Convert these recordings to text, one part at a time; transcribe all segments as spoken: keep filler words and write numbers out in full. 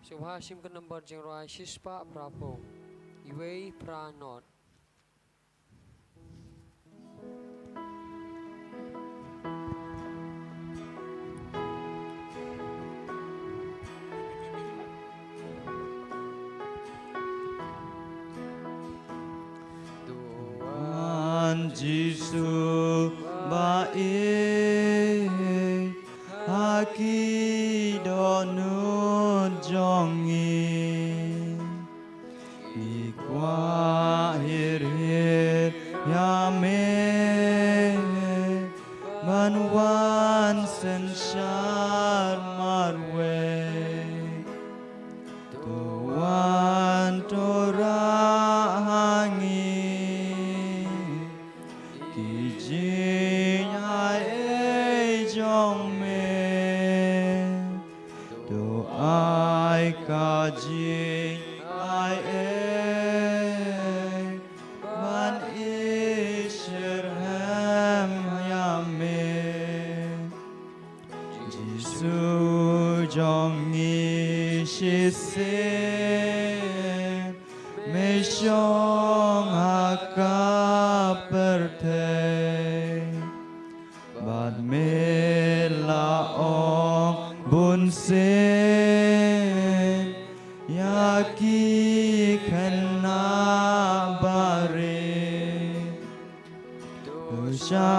Sngewbha shim ka nombor jingrwai shispah phra phew, wei phra nod. Tuan Jisu ba ïeit ha ki dohnud jong ngi. Ngi kwah hir hir ïa me ban wan synshar marwei. To wan to rah ha ngi ki jingai ei jong me. To ai ka jingai ei ban ïasyrhem ïa me. Jisu jong ngi shisien me shong ha ka pyrthei. Bad me la ong bunsien ïa ki khynnah barit. To sha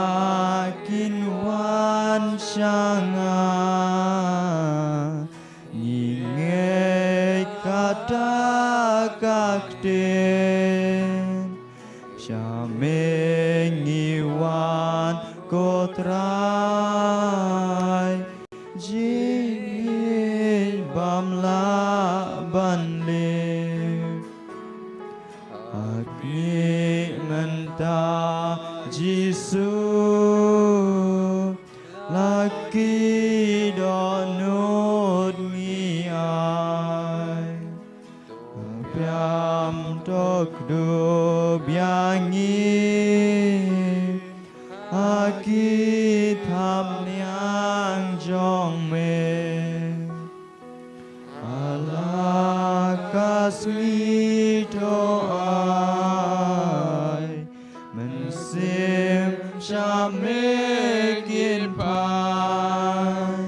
kin wan sha nga. Ngi ngeit kata ka ktien. Sha me ngi wan ko Trai. Jingngeit bym lah ban lip. Ha khmih mynta Jisu. La ki dohnud ngi ai. Pyrshang to kdup ïa ngi ha ki thapniang jong me. Ha la ka sngi to ai mynsiem sha me kin pan.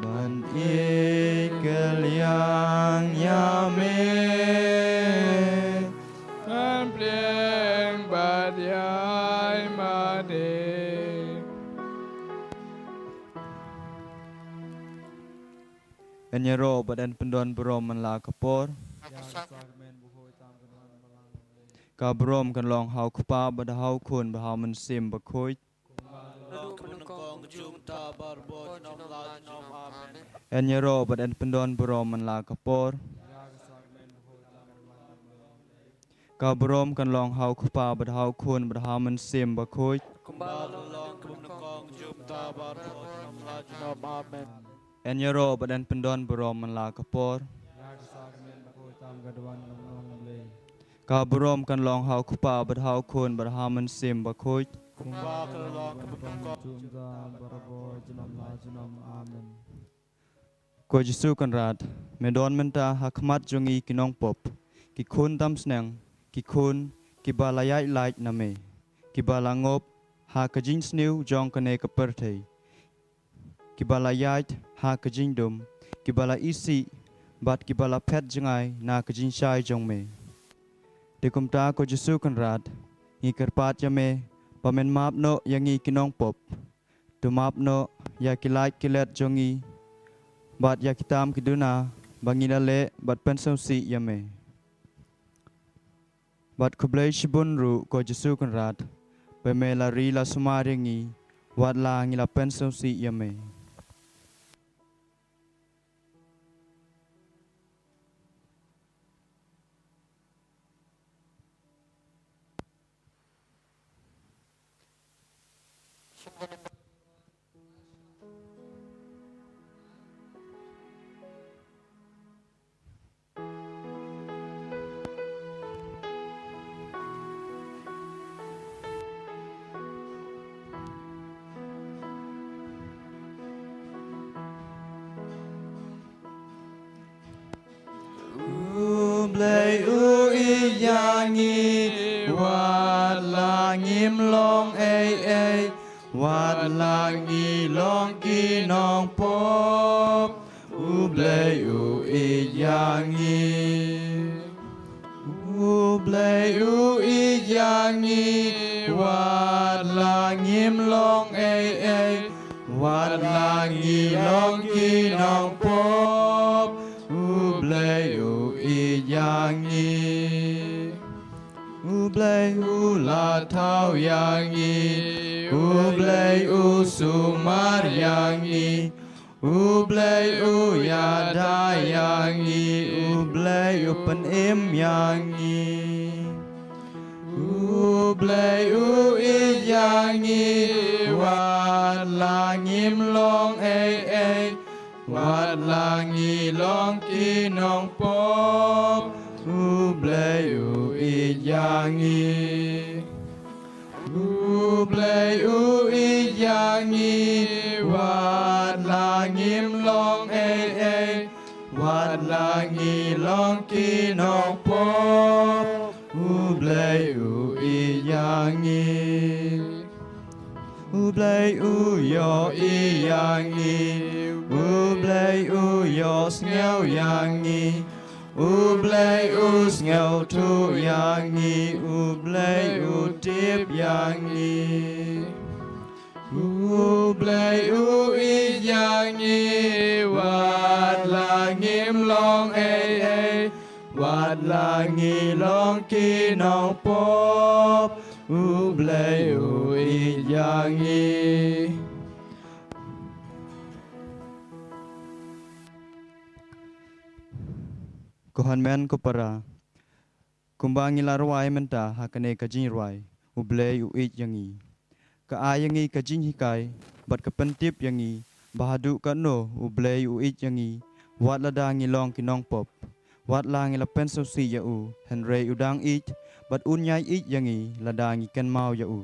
Ban ïeit kylliang ïa me. Kan pliang bad ïai mane. Yn ïaroh bad yn pyndon burom man la ka por. Ka burom kan long ha u Kpa bad ha u Khun bad ha u Mynsiem Bakhuid. Yn ïaroh bad yn pyndon burom man la ka por. Ka burom kan long ha u Kpa bad ha u Khun bad ha u Mynsiem Bakhuid. Yn ïaroh bad yn pyndon burom man la ka por. Ka burom kan long ha u Kpa bad ha u Khun bad ha u Mynsiem Bakhuid. Ko Jisu Kynrad, me don mynta ha khmat jong ngi ki nongpop, ki khun tam sneng, ki khun kiba la ïaid lait na me, kiba la ngop ha ka jingsniew jong kane ka pyrthei, kiba la ïaid ha ka jingdum, kiba la isih bad kiba la phet jngai na ka jingshai jong me. Te kumta ko Jisu Kynrad, ngi kyrpad ïa me ba men map noh ïa ngi ki nongpop. To map noh ïa ki lait ki let jong ngi bad ïa ki tam ki duna ba ngi la leh bad pynsngewsih ïa me. Bad khublei shibun ruh ko Jisu Kynrad, ba me la ri la sumar ïa ngi wat la ngi la pynsngewsih ïa me. Blei u ïeit ïa ngi, wat la ngim long ei ei, wat la ngi long ki nongpop, U Blei u ïeit ïa ngi. U Blei u ïeit ïa ngi, wat la ngim long ei ei, wat la ngi long ki nongpop, U Blei u ïeit ïa ngi. U Blei u la thaw ïa ngi, U Blei u sumar ïa ngi, U Blei u ïada ïa ngi, U Blei u pynim ïa ngi. U Blei u ïeit ïa ngi, wat la ngim long ei ei, wat la ngi long ki nongpop, U Blei u ïeit ïa ngi. U Blei u ïeit ïa ngi, wat la ngim long ei ei, wat la ngi long ki nongpop, U Blei u ïeit ïa ngi. U Blei u ïohi ïa ngi, U Blei u ïohsngew ïa ngi, U Blei u sngewthuh ïa ngi, U Blei u tip ïa ngi. U Blei u ïeit ïa ngi, wat la ngim long ei ei, wat la ngi long ki nongpop, U Blei u ïeit ïa ngi. Ko hynmen ko para, kumba ngi la rwai mynta ha kane ka jingrwai, U Blei u ïeit ïa ngi, ka ai ïa ngi ka jinghikai bad ka pyntip ïa ngi ba haduh katno U Blei u ïeit ïa ngi, wat lada ngi long ki nongpop, wat la ngi la pynsngewsih ïa u, hynrei u dang ïeit bad un ïai ïeit ïa ngi lada ngi kynmaw ïa u.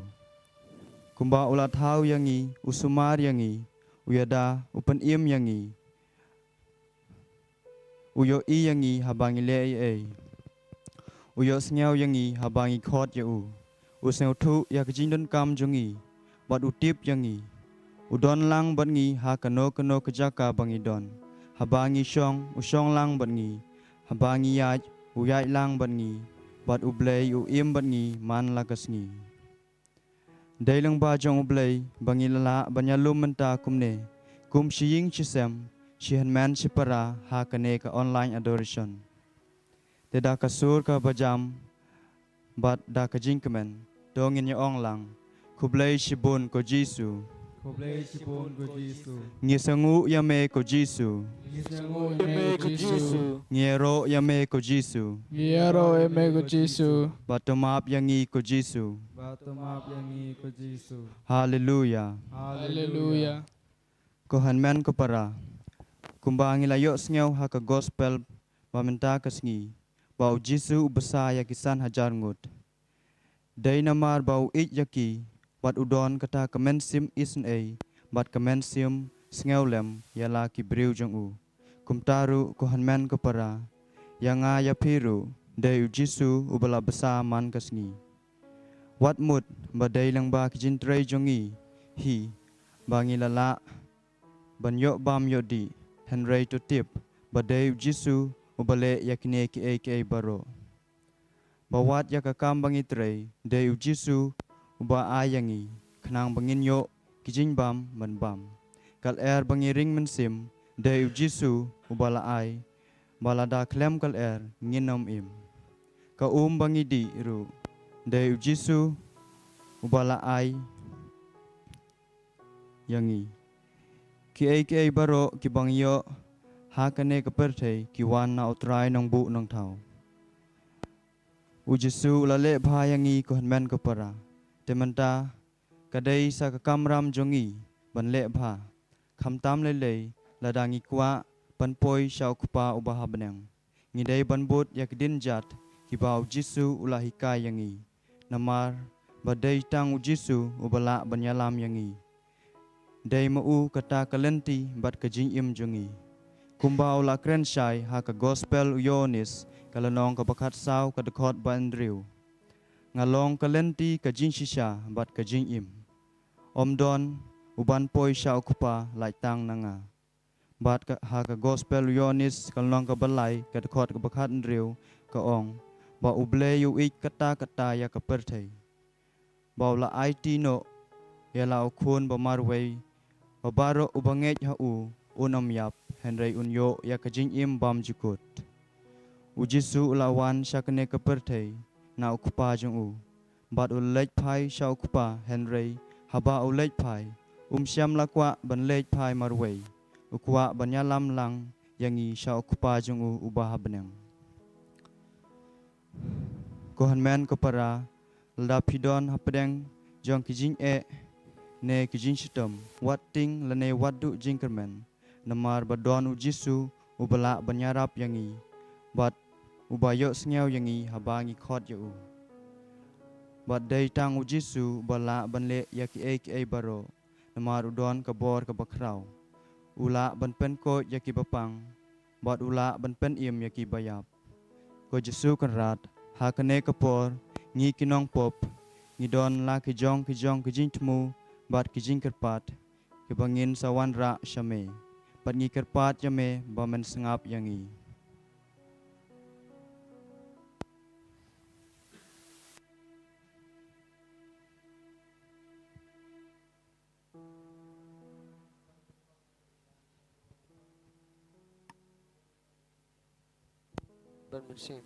Kumba u la thaw ïa ngi, u sumar ïa ngi, u ïada, u pynim ïa ngi. U ïohi ïa ngi haba ngi leh ei ei. U ïohsngew ïa ngi haba ngi khot ïa u. U sngewthuh ïa ka jingdonkam jong ngi bad u tip ïa ngi. U don lang bad ngi ha kano kano ka jaka ba ngi don. Haba ngi shong, u shong lang bad ngi. Haba ngi ïaid, u ïaid lang bad ngi. Bad U Blei u im bad ngi man la ka sngi. Dei lyngba jong U Blei ba ngi la lah ban ïalum mynta kumne, kum shi ïing shi sem, shi hynmen shi para ha kane ka online adoration. Te da ka sur kaba jam bad da ka jingkmen, to ngin ïa ong lang: Khublei shibun ko Jisu. Khublei shibun ko Jisu. Ngi sngewnguh ïa me ko Jisu. Ngi sngewnguh ïa me ko Jisu. Ngi ïaroh ïa me ko Jisu. Ngi ïaroh ïa me ko Jisu. Ba to map ïa ngi ko Jisu. Ba to map ïa ngi ko Jisu. Haleluya. Haleluya. Ko hynmen ko para, kumba ngi la ïohsngew ha ka gospel ba mynta ka sngi, ba U Jisu u bsa ïa ki san hajar ngut. Dei namar ba u ïeit ïa ki, bad u don kata ka mynsiem isynei bad ka mynsiem sngewlem ïa la ki briew jong u. Kumta ruh ko hynmen ko para, ïa nga ïa phi ruh, dei U Jisu uba la bsa man ka sngi. Wat mut ba dei lyngba ki jingtrei jong ngi hi ba ngi la lah ban ïoh bam ïoh dih, hynrei to tip ba dei U Jisu uba leh ïa kine kiei kiei baroh. Ba wat ïa ka kam ba ngi trei, dei U Jisu uba ai ïa ngi, khnang ba ngin ïoh ki jingbam ban bam. Ka lyer ba ngi ring mynsiem, dei U Jisu uba la ai, ba lada khlem ka lyer ngin ym im. Ka um ba ngi dih ruh, dei U Jisu uba la ai ïa ngi. Kiei kiei baroh kiba ngi ïoh ha kane ka pyrthei ki wan na U Trai Nongbuh Nongthaw. U Jisu u la leh bha ïa ngi ko hynmen ko para. Te mynta ka dei sa ka kamram jong ngi ban leh bha, khamtam lei lei lada ngi kwah ban poi sha U Kpa uba ha bneng. Ngi dei ban bud ïa ki dienjat kiba U Jisu u la hikai ïa ngi. Namar ba dei tang U Jisu uba lah ban ïalam ïa ngi. Dei ma u kata ka lynti bad ka jingim jong ngi. Kumba u la kren shai ha ka Gospel u Ïoannis, ka lynnong kaba khatsaw, ka dkhot ba hynriew: Nga long ka lynti, ka jingshisha bad ka jingim. Ym don uban poi sha u Kpa lait tang na nga. Bad ka, ha ka Gospel u Ïoannis, ka lynnong kaba lai, ka dkhot kaba khathynriew, ka ong ba U Blei u ïeit katta katta ïa ka pyrthei, ba u la aiti noh ïa la u Khun ba marwei, ba baroh uba ngeit ha u un ym ïap, hynrei un ïoh ïa ka jingim bymjukut. U Jisu u la wan sha kane ka pyrthei na u Kpa jong u, bad u leit phai sha u Kpa, hynrei haba u leit phai, um shym la kwah ban leit phai marwei. U kwah ban ïalam lang ïa ngi sha u Kpa jong u uba ha bneng. Ko hynmen ko para, lada phi don hapdeng jong ki jingeh ne ki jingshitom, wat tieng lane wat duh jingkyrmen, namar ba don u Jisu uba lah ban ïarap ïa ngi, bad uba ïohsngew ïa ngi haba ngi khot ïa u. Bad dei tang u Jisu uba lah ban leh ïa kiei kiei baroh, namar u don ka bor kaba khraw. U lah ban pynkoit ïa kiba pang, bad u lah ban pynim ïa kiba ïap. Ko Jisu Kynrad, ha kane ka por, ngi ki nongpop ngi don la ki jong ki jong ki jingthmu bad ki jingkyrpad, kiba ngin sa wanrah sha me. Bad ngi kyrpad ïa me ba men sngap ïa ngi. Ban mynsiem.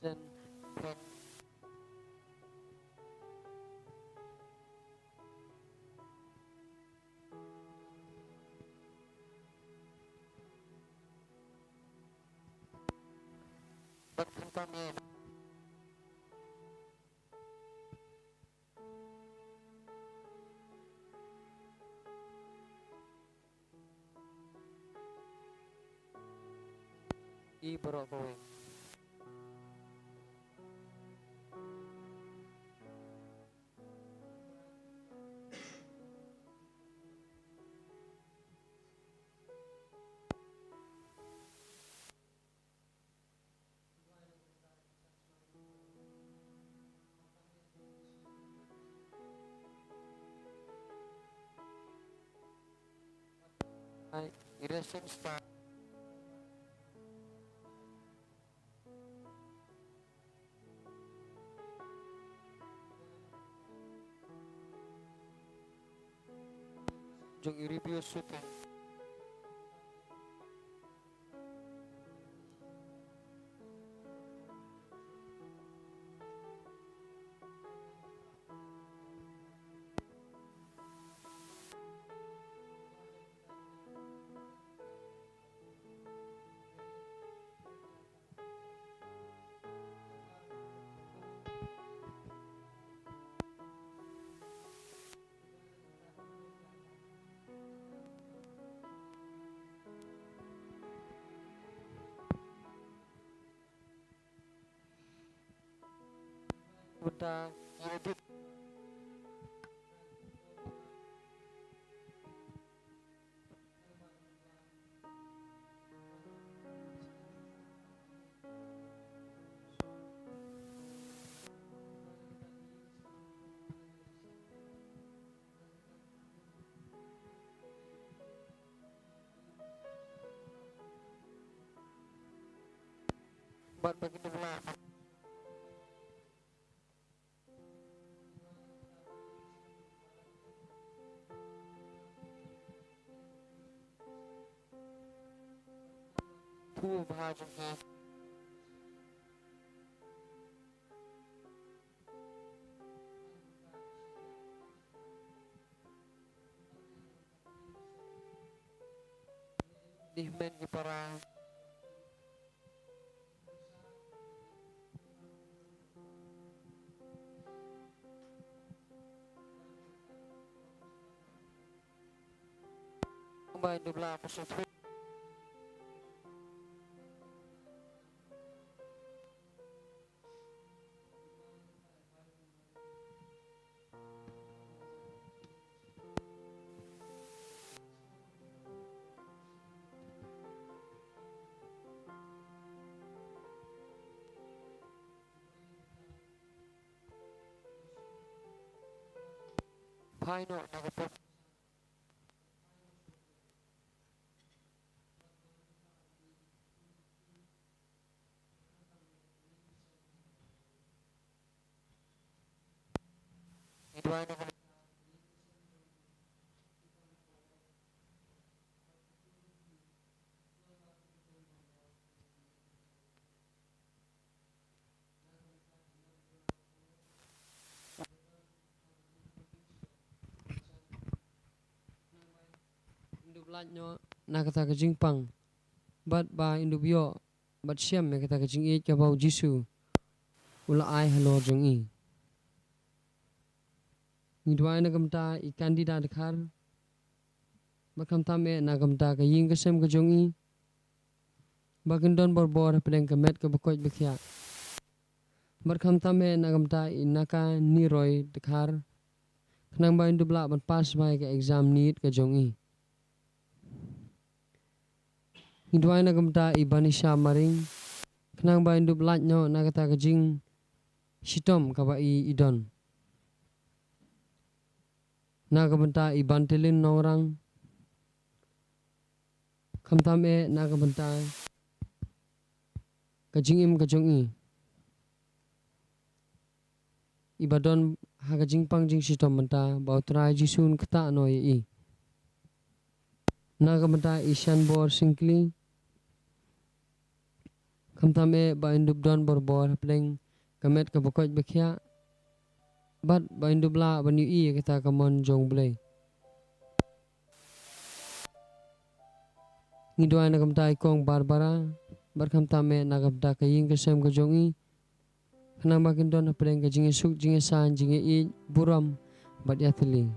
Zen. Bad khamtam ïa i baroh kawei. Hai, ira sien star. Jong i review shooting. Uta, ya dit. Bad bagi ni pula. Phu bha jong he. Dih men ki para. Bai dubla pasal. phai noh na ka pop. Ngi duwai na ka Ndup lait noh na kata ka jingpang, bad ba in dup ïoh bad shem ïa kata ka jingïeit kaba u Jisu u la ai halor jong i. Ngi duwai na ka bynta i Candida Dkhar, bad khamtam eh na ka bynta ka ïing ka sem ka jong i, ba kin don borbor hapdeng ka met kaba koit ba khiah. Bad khamtam eh na ka bynta i Naka Niroi Dkhar, khnang ba in dup lah ban pass bha ïa ka exam NEET ka jong i. Ngi duwai na ka bynta i Banisha Maring, khnang ba in dup lait noh na kata ka jingshitom kaba i i don. Na ka bynta i Bantelin Nongrang, khamtam eh na ka bynta ka jingim ka jong i, i ba don ha ka jingpang jingshitom mynta, ba u Trai Jisu un ktah noh ïa i. Na ka bynta i Shanbor Syngkli, khamtam eh ba in dup don borbor hapdeng ka met kaba koit ba khiah, bad ba in dup lah ban ïohi ïa kata ka mon jong u Blei. Ngi duwai na ka bynta i Kong Barbara, bad khamtam eh na ka bynta ka ïing ka sem ka jong i, khnang ba kin don hapdeng ka jingïasuk, jingïasain, jingïaieit, burom bad ïatylli.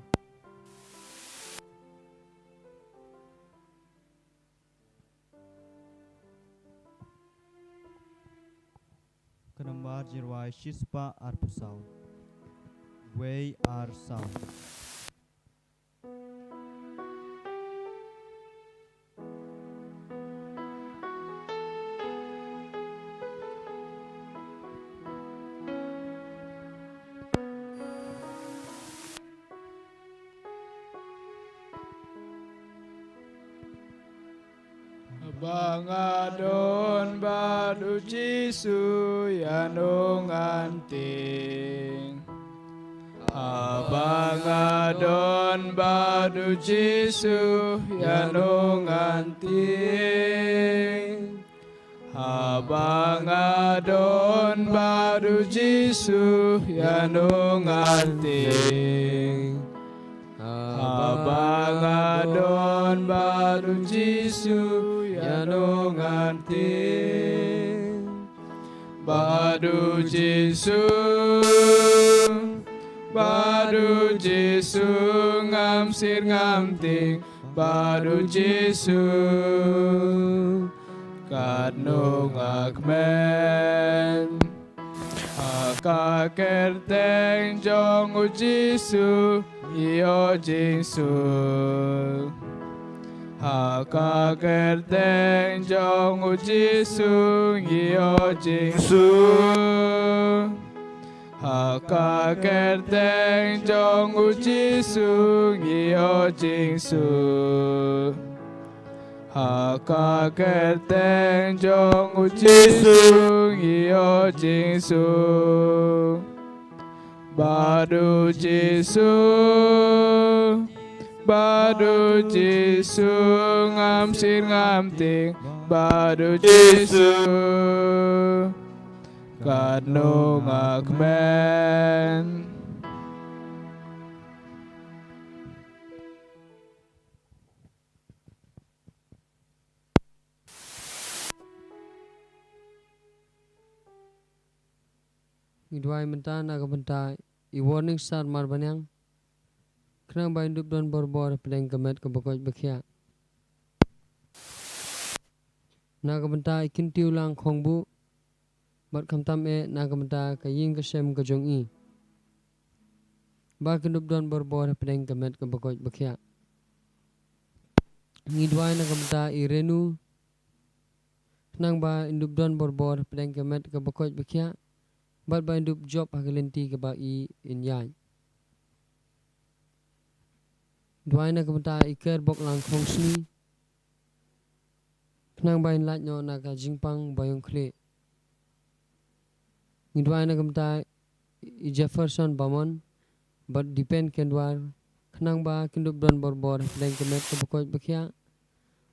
Ka nambar jingrwai shispah arphew saw. Wei ar saw. Haba nga don bad u Jisu ïano ngan tieng. Haba nga don bad u Jisu ïano ngan tieng. Haba nga don bad u Jisu ïano ngan tieng. Haba nga don bad u Jisu ïano ngan tieng. Bad u Jisu, bad u Jisu ngam sir ngam tieng. Bad u Jisu katno nga kmen. Ha ka kyrteng jong u Jisu ngi ïoh jingsuk. Ha ka kyrteng jong u Jisu ngi ïoh jingsuk. Ha ka kyrteng jong u Jisu ngi ïoh jingsuk. Ha ka kyrteng jong u Jisu ngi ïoh jingsuk. Bad u Jisu, bad u Jisu ngam sir ngam tieng. Bad u Jisu katno nga kmen. Ngi duwai mynta na ka bynta i Warning Star Marbaniang, khnang ba in dup don borbor hapdeng ka met kaba koit ba khiah. Na ka bynta i Kyntiewlang Khongbuh, bad khamtam eh na ka bynta ka ïing ka sem ka jong i, ba kin dup don borbor hapdeng ka met kaba koit ba khiah. Ngi duwai na ka bynta i Renu, khnang ba in dup don borbor hapdeng ka met kaba koit ba khiah, bad ba in dup jop ha ka lynti kaba i in ïaid. Duwai na ka bynta i Ker Boklang Khongsni, khnang ba in lait noh na ka jingpang ba ïong khlieh. Ngi duwai na ka bynta i Jefferson Bamon bad Dipen Kendwar, khnang ba kin dup don borbor hapdeng ka met ka bakoit bakhiah,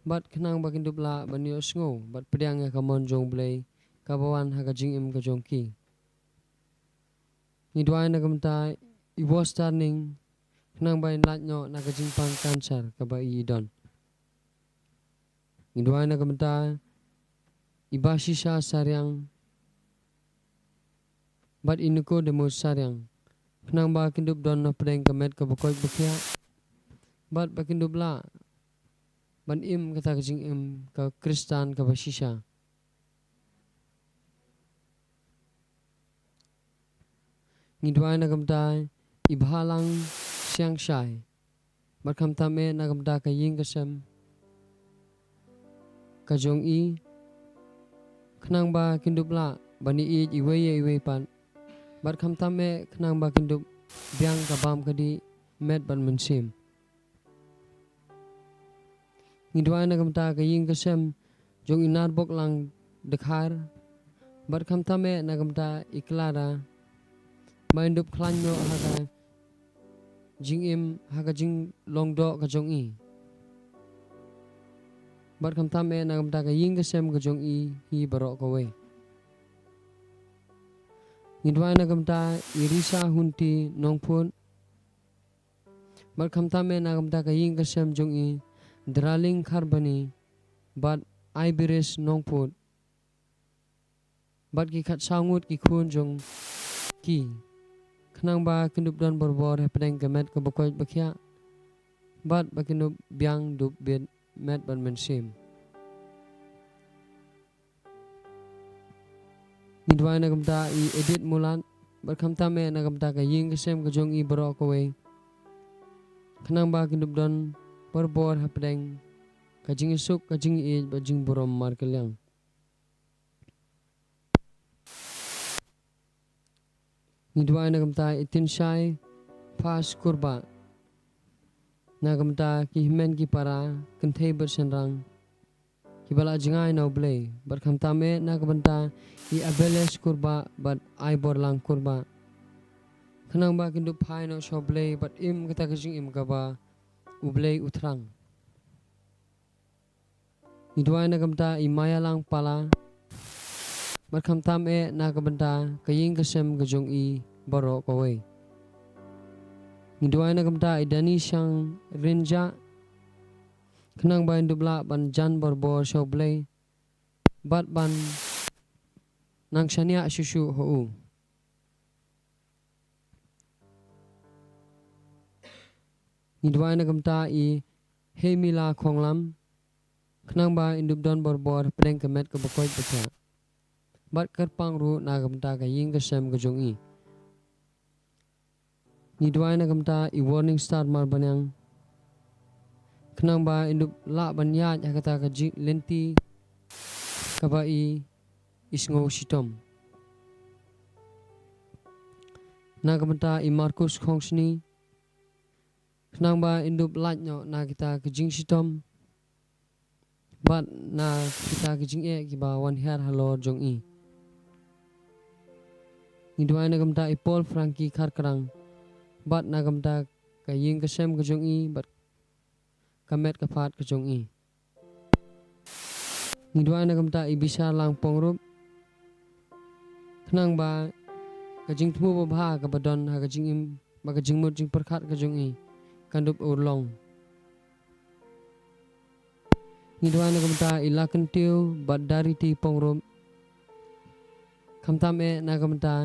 bad khnang ba kin dup lah ban ïohsngew bad pdiang ïa ka mon jong U Blei kaba wan ha ka jingim ka jong ki. Ngi duwai na ka bynta i Wostarning, khnang ba in lait noh na ka jingpang cancer kaba i i don. Ngi duwai na ka bynta i Bashisha Sariang bad i Nicodemus Sariang, khnang ba kin dup don hapdeng ka met ka bakoit bakhiah, bad ba kin dup lah ban im kata ka jingim ka Khristan kaba shisha. Ngi duwai na ka bynta i Bhalang Siangshai, bad khamtam eh na ka bynta ka ïing ka sem ka jong i, khnang ba kin dup lah ban ïeit iwei ïa iwei pat, bad khamtam eh khnang ba kin dup biang ka bam ka dih, met bad mynsiem. Ngi duwai na ka bynta ka ïing ka sem jong i Narboklang Dkhar, bad khamtam eh na ka bynta i Clara, ba in dup khlaiñ noh ha ka jingim, ha ka jinglong doh ka jong i, bad khamtam eh na ka bynta ka ïing ka sem ka jong i hi baroh kawei. Ngi duwai na ka bynta i Risa Hunti Nongphut, bad khamtam eh na ka bynta ka ïing ka sem jong i Draling Kharbani bad Aibiris Nongphut, bad ki khatsaw ngut ki khun jong ki, khnang ba kin dup don borbor hapdeng ka met ka bakoit bakhiah, bad ba kin dup biang dup bit, met bad mynsiem. Ngi duwai na ka bynta i Edith Mulat, bad khamtam eh na ka bynta ka ïing ka sem ka jong i baroh kawei, khnang ba kin dup don borbor hapdeng ka jingïasuk, ka jingïeit bad jingburom markylliang. Ngi duwai na ka bynta i Tynshai Phaskurbah, na ka bynta ki hynmen ki para, kynthei bad shynrang, kiba la jngai na U Blei, bad khamtam eh na ka bynta i Abeles Kurbah bad Aiborlang Kurbah, khnang ba kin dup phai noh sha U Blei bad im kata ka jingim kaba U Blei u thrang. Ngi duwai na ka bynta i Mayalang Pala, bad khamtam eh na ka bynta ka ïing ka sem ka jong i baroh kawei. Ngi duwai na ka bynta i Dani Shangrinjah, khnang ba in dup lah ban jan borbor sha U Blei, bad ban nang shaniah shuh shuh ha u. Ngi duwai na ka bynta i Hemila Khonglam, khnang ba in dup don borbor hapdeng ka met ka bakoit bakhiah, bad kyrpang ruh na ka bynta ka ïing ka sem ka jong i. Ngi duwai na ka bynta i Warning Star Marbaniang, khnang ba in dup lah ban ïaid ha kata ka jing lynti kaba i i sngew shitom. Na ka bynta i Markus Khongsni, khnang ba in dup lait noh na kita ki jingshitom, bad na kita ki jingeh kiba wan hiar halor jong i. Ngi duwai na ka bynta i Paul Frankie Kharkrang, bad na ka bynta ka ïing ka sem ka jong i, bad ka met ka phad ka jong i. Ngi duwai na ka bynta i Bisarlang Pongrup, khnang ba ka jingthmu babha kaba don ha ka jingim, ba ka jingmut jingpyrkhat ka jong i, kan dup urlong. Ngi duwai na ka bynta i Lakyntew bad Dariti Pongrup, khamtam eh na ka bynta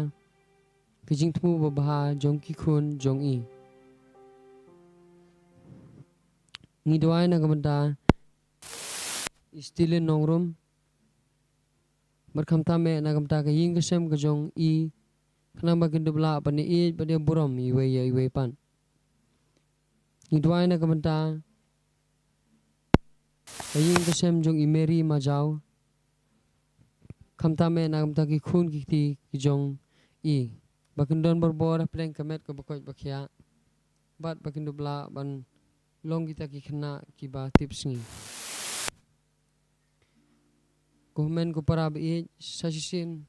ka jingthmu babha jong ki khun jong i. Ngi duwai na ka bynta i Stilin Nongrum, bad khamtam eh na ka bynta ka ïing ka sem ka jong i, khnang ba kin dup lah ban ïeit bad ïaburom iwei ïa iwei pat. Ngi duwai na ka bynta ka ïing ka sem jong i Mary Majaw, khamtam eh na ka bynta ki khun ki kti ki jong i, ba kin don borbor hapdeng ka met ka bakoit bakhiah, bad ba kin dup lah ban long kita ki khynnah kiba tipsngi. Ko hynmen ko para ba ïeit, sa shisien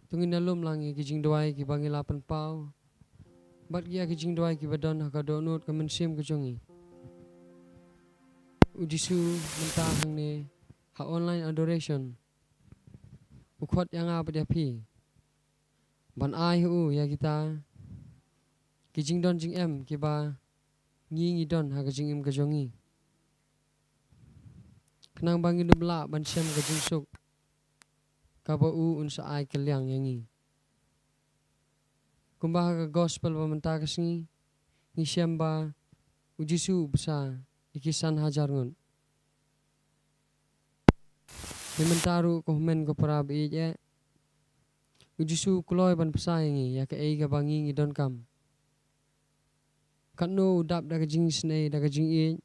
to ngin ïa lum lang ïa ki jingduwai kiba ngi la pynpaw bad ïa ki jingduwai kiba don ha ka dohnud ka mynsiem ka jong ngi. U Jisu mynta hangne ha online adoration u khot ïa nga bad ïa phi ban ai ha u ïa kita ki jingdon jingem kiba ngi ngi don ha ka jingim ka jong ngi, khnang ba ngin ym lah ban shem ka jingsuk kaba u un sa ai kylliang ïa ngi. Kumba ha ka gospel ba mynta ka sngi ngi shem ba u Jisu u bsa ïa ki san hajar ngut. Te mynta ruh ko hynmen ko para ba ïeit, eh, u Jisu u kloi ban bsa ïa ngi ïa kaei kaba ngi ngi donkam. Katno u dap da ka jingisynei, da ka jingïeit,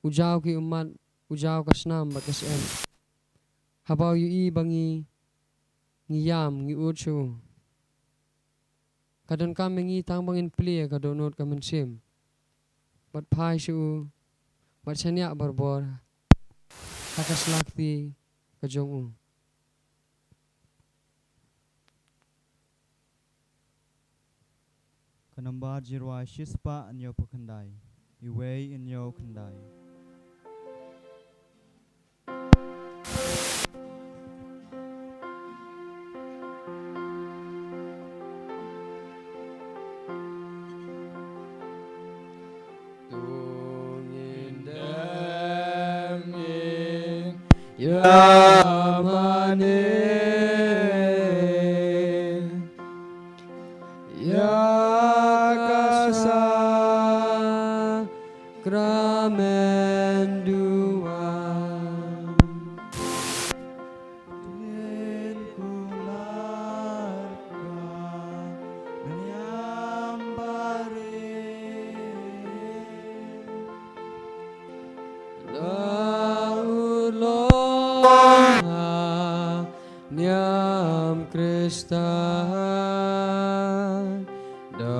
u jaw ki ummat, u jaw ka snam bad ka syep. Haba u ïohi ba ngi ngi ïam, ngi ud sha u, ka donkam ïa ngi tang ba ngin plie ka dohnud ka mynsiem bad phai sha u bad shaniah barabor ha ka sla kti ka jong u. Ka nambar jingrwai shispah hynñiewphew khyndai. Iwei hynñiew khyndai. To ngin dem ngin ïa mane ïa ka sakramen duwai. Rin kular ka niam barit. La u long ha niam Khristan da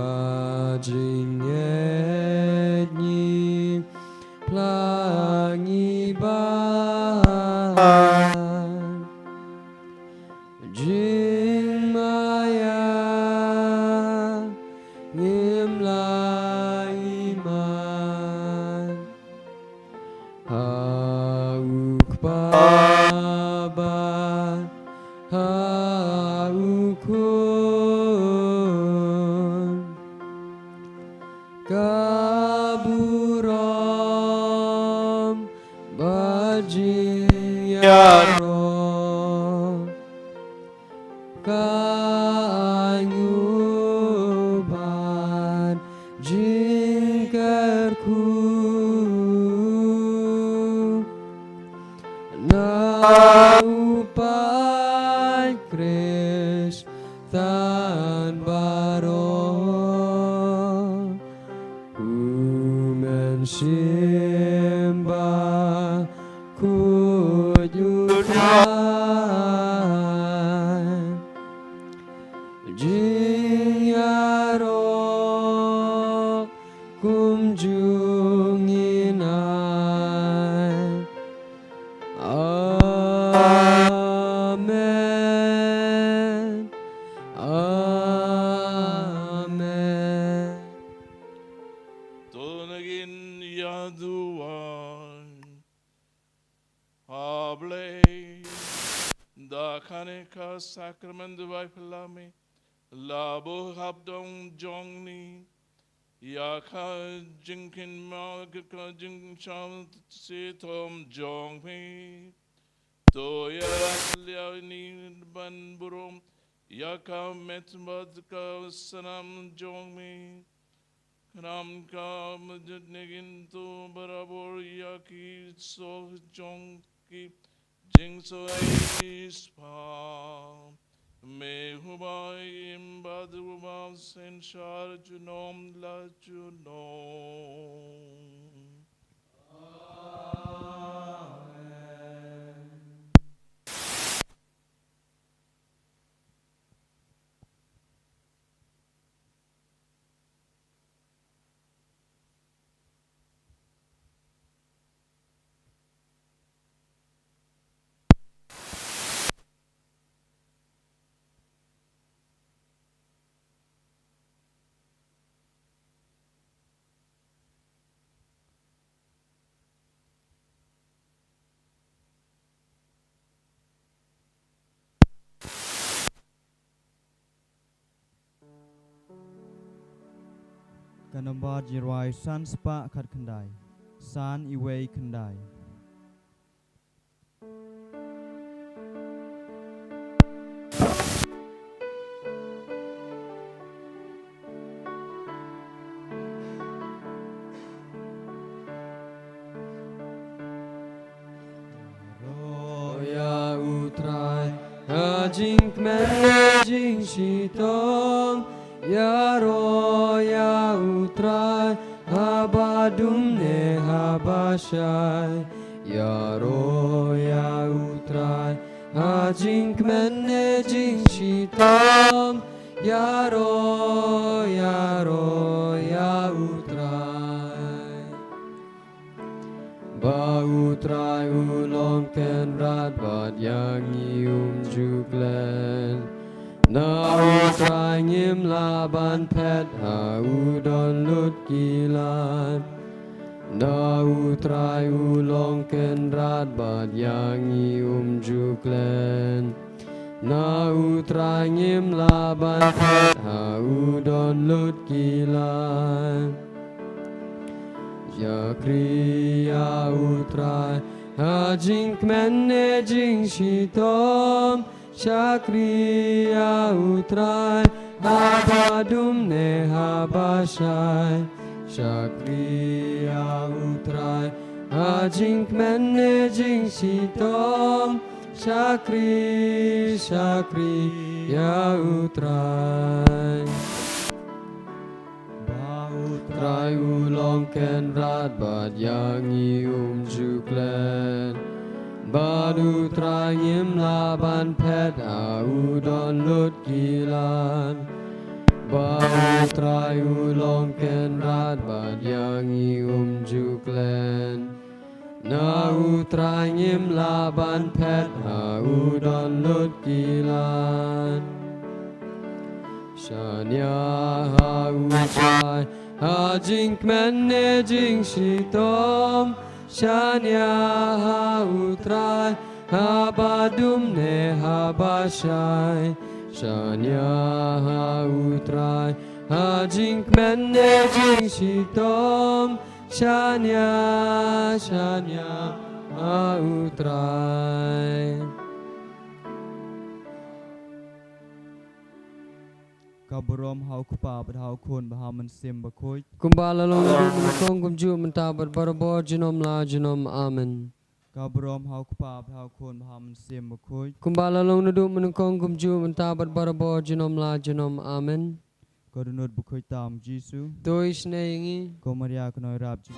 jingngeit ngi phla ngi bad jingmaïa ngim la iman ha u Kpa bad ha u Khun. Ka burom bad jingïaroh ka ainguh bad jingkyrkhu na u paid Khristan baroh. U Mynsiem Bakhuid u dei jingïaroh kumjuh ngin ai. Amen. Amen. To ngin ïa duwai. A Blei, da kane ka sakramen duwai phylla me, la buh hapdeng jong ngi ïa ka jingkynmaw ka jingshitom jong me. To ïa liaw ngi ban burom ïa ka met bad ka snam jong me. Khnang ba mynta ne ngin to barabor ïa ki soh jong ki jingsngewsih spah. Me u ba im bad u ba synshar junom la junom. Amen. Ka nombar jingrwai san spah khatkhyndai. San iwei khyndai. Ïaroh ïa U Trai ha jingkmen ne jingshitom. Ïaroh ïa U Trai haba dum ne haba shai. Ïaroh ïa U Trai ha jingkmen ne jingshitom. Ïaroh, ïaroh ïa U Trai. Ba U Trai u long kynrad bad ïa ngi um ju klet. Na U Trai ngim lah ban phet, ha u don lut ki lad. Na U Trai u long kynrad bad ïa ngi um ju klet. Na U Trai ngim lah ban phet, ha u don lut ki lad. Shakri ïa U Trai ha jingkmen ne jingshitom. Shakri ïa U Trai haba dum ne haba shai. Shakri ïa U Trai ha jingkmen ne jingshitom. Shakri, shakri ïa U Trai. Ba U Trai u long kynrad bad ïa ngi um ju klet. Bad U Trai ngim lah ban phet, ha u don lut ki lad. Ba U Trai u long kynrad bad ïa ngi um ju klet. Na U Trai ngim lah ban phet, ha u don lut ki lad. Shaniah ha U Trai ha jingkmen ne jingshitom. Shaniah ha U Trai haba dum ne haba shai. Shaniah ha U Trai ha jingkmen ne jingshitom. Shaniah, shaniah ha U Trai. Ka burom ha U Kpa bad ha U Khun bad ha U Mynsiem Bakhuid. Kumba la long naduh mynnyngkong kumjuh mynta bad barabor junom la junom. Amen. Ka burom ha U Kpa bad ha U Khun bad ha U Mynsiem Bakhuid. Kumba la long naduh mynnyngkong kumjuh mynta bad barabor junom la junom. Amen. Ka dohnud bakhuid tam Jisu. To isynei ïa ngi. Ko Maria ka nongiarap jong